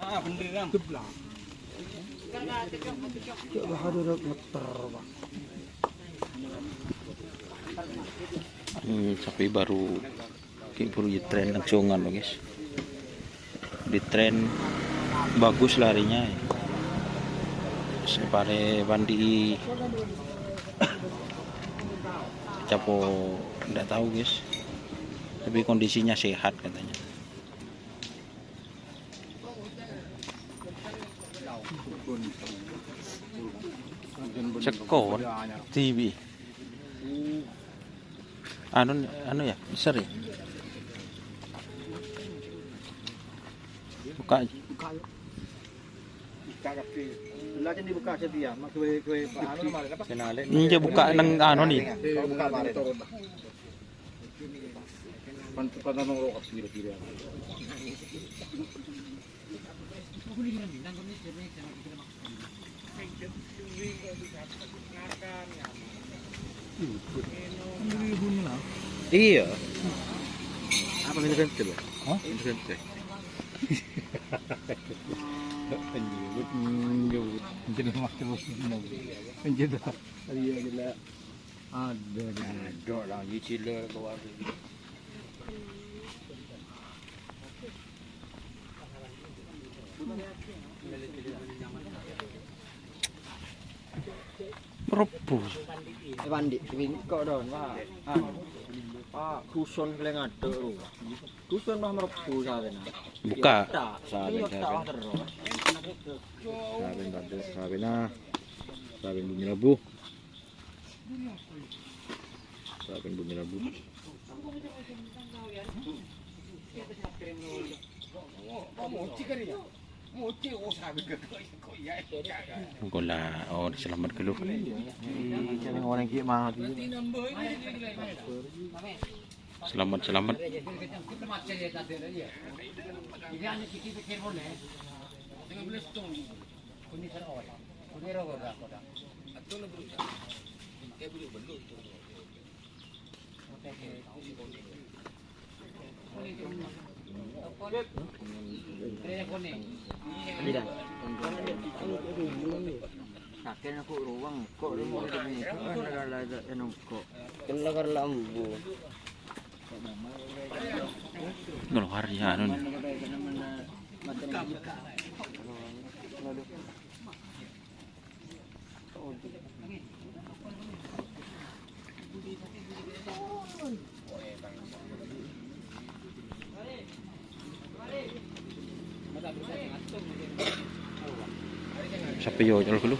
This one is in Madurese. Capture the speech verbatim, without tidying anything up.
Hmm, sapi baru, ghi' buru ètren langsung anu, guys. Ditrain bagus larinya. Separe bandi capo ndak tahu, guys. Tapi kondisinya sehat katanya. Sekon T V. Anu, anu ya, besar ya. Buka. Buka kabeh. Lah, jeng dibuka saja ya. Mak, gue, gue, anu, kemarin apa? Iya, buka neng anu nih. Buka kemarin. Pan-, pan-, anu, kira-kira. Iya. Apa minta ganti, Bang? Hah? Minta ganti. Penjemput, penjemput. Penjemput, penjemput. Iya, gila. Ada, ada. Ada lah, nyicil lah, keluar. Rebu. Eh, Pandi, kok, Don, Pak? Anu, Pak, dusun keleng ada, lu. Dusun mah merebu saben. Buka. Iya, tak. Saben, iya, tak, saben. Terus. Saben, Pak, saben, ah. Saben bunyi labu. Saben bunyi labu. Engko' la, oh, selamat ghâllu. Selamat, selamat. Sakèn aku ruweng, kok lu mau demi itu, kan ada, ada, ada, kok. Kena karena embu. Keluar ya, anu. Sapi yo, nyol dulu.